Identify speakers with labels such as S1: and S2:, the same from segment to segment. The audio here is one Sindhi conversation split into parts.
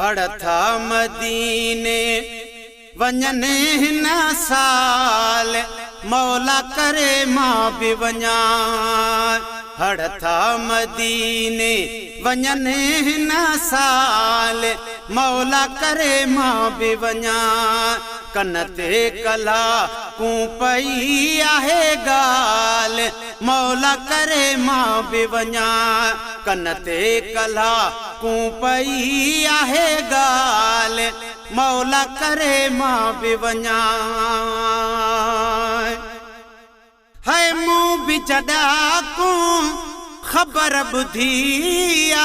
S1: هڙ ٿا مديني وڃن هن سال، مولا ڪري مان به وڃان. هڙ ٿا مديني وڃن هن سال، مولا ڪري مان به وڃان. ڪن تي ڪلا ڪون پئي آهي ڳالهه، مولا ڪري مان به وڃان. ڪن تي ڪلا ڪون پئي آهي ڳالهه، مولا ڪري مان به وڃان. هي مون به جڏاڪون خبر ٻڌي آ،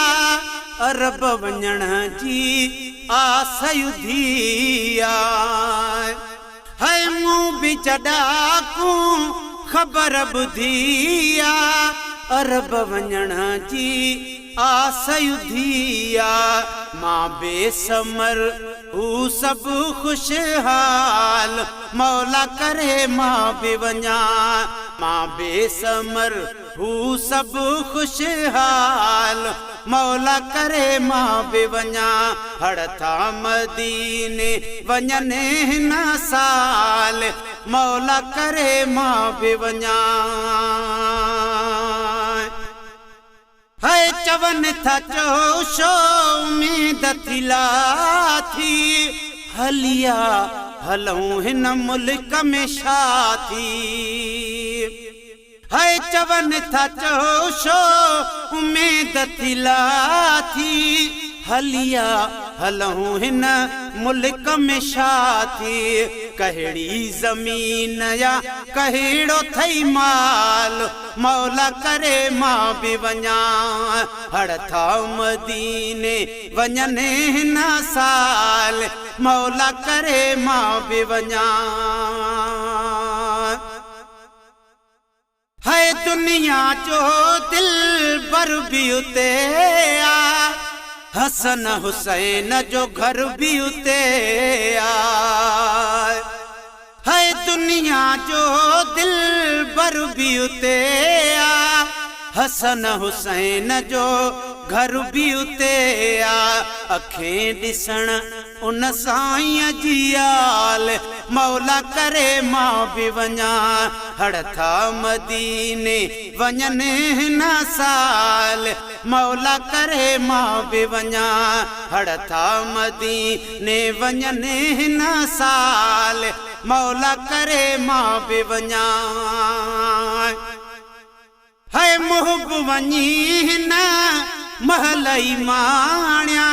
S1: عرب وڃڻ جي آس اڌي آ. هي مون به جڏاڪون خبر ٻڌي آ، عرب وڃڻ جي آس اڌي آ. مان بي ثمر هو سڀ خوشحال، مولا ڪري مان به وڃان. مان بي ثمر هو سڀ خوشحال، مولا ڪري مان به وڃان. هڙ ٿا مديني وڃن هن سال، مولا ڪري مان به وڃان. هي چون ٿا چوشو اميد ٿي لاٿي، هليا هلون هن ملڪ ۾ ڇا ٿي. هي چون ٿا چوشو اميد ٿي لاٿي، هليا هلون هن ملڪ ۾ ڇا ٿي. ڪهڙي زمين يا ڪهڙو ٿئي مال، مولا ڪري مان به وڃان. هڙ ٿا مديني وڃن هن سال، مولا ڪري مان به وڃان. هي دنيا جو دلبر به اتي آ، حسن حسين جو گهر به اتي آ. هي دنيا جو دلبر به اتي آ، حسن حسين جو گهر به اتي آ. اکين ڏسڻ ان سائينء جي آل، مولا ڪري مان به وڃان. هڙ ٿا مديني وڃن هن سال، مولا ڪري مان به وڃان. هڙ ٿا مديني وڃن هن سال، مولا ڪري مان به وڃان. هي محب وڃي هن مهل ئي ماڻيا،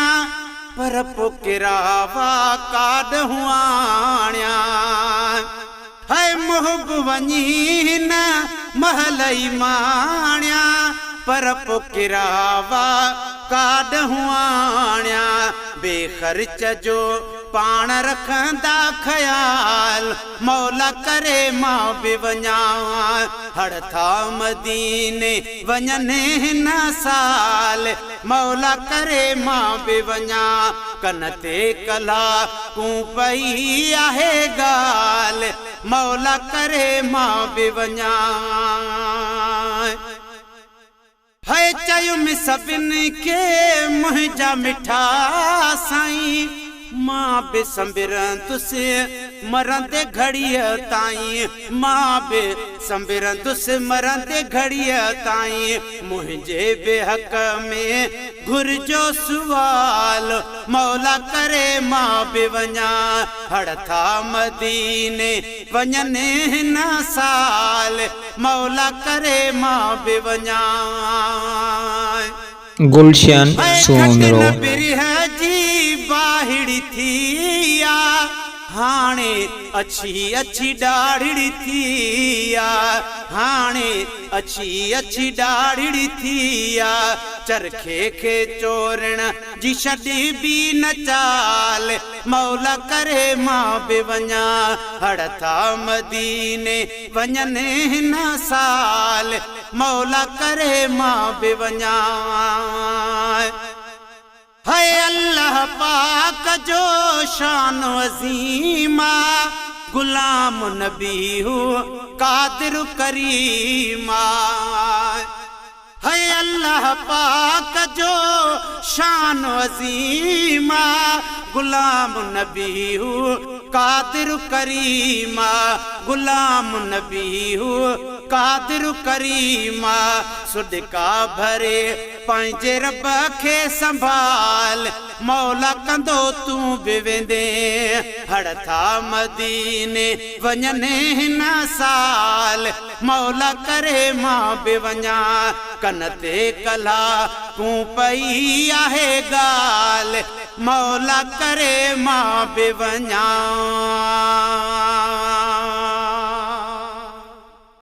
S1: پر پوء ڪراوا ڪاڏهون آڻيان. هي محب وڃي هن مهل ئي ماڻيا، پر پوء ڪراوا ڪاڏهون آڻيان. بي خرچ جو پاڻ رکندا خيال، مولا ڪري مان به وڃان. هڙ ٿا مديني وڃن هن سال، مولا ڪري مان به وڃان. ڪن تي ڪلا ڪون پئي آهي ڳالهه، مولا ڪري مان به وڃان. هي چيم سڀني کي منهنجا مٺا سائين، مان به سنبرندس مرندي گهڙيء تائين. مان به سنبرندس مرندي گهڙيء تائين. منهنجي به حق ۾ گهرجو سوال، مولا ڪري مان به وڃان. هڙ ٿا مديني وڃن هن سال، مولا ڪري مان به وڃان.
S2: گلشن
S1: هي گهٽ
S2: سومرو.
S1: نه برهه جي باهڙي ٿي آ، هاڻي اڇي اڇي ڏاڙهڙي ٿي آ. هاڻي اڇي اڇي ڏاڙهڙي ٿي آ. چرخي کي چورڻ جي ڇڏبي نه چال، مولا ڪري مان به وڃان. هڙ ٿا مديني وڃن هن سال، مولا ڪري مان به وڃان. هي الله پاڪ جو شان عظيم آ، غلام نبي هو قادر ڪريم آ. هي الله پاڪ جو شان عظيم آ، غلام نبي هو قادر ڪريم آ، غلام نبي هو قادر ڪريم آ، سڏڪا ڀري پنهنجي رب کي سنڀال، مولا ڪندو تون به ويندين، هڙ ٿا مديني وڃن هن سال، مولا ڪري مان به وڃان، ڪن تي ڪلها ڪون پئي آهي ڳالهه، مولا ڪري مان به وڃان.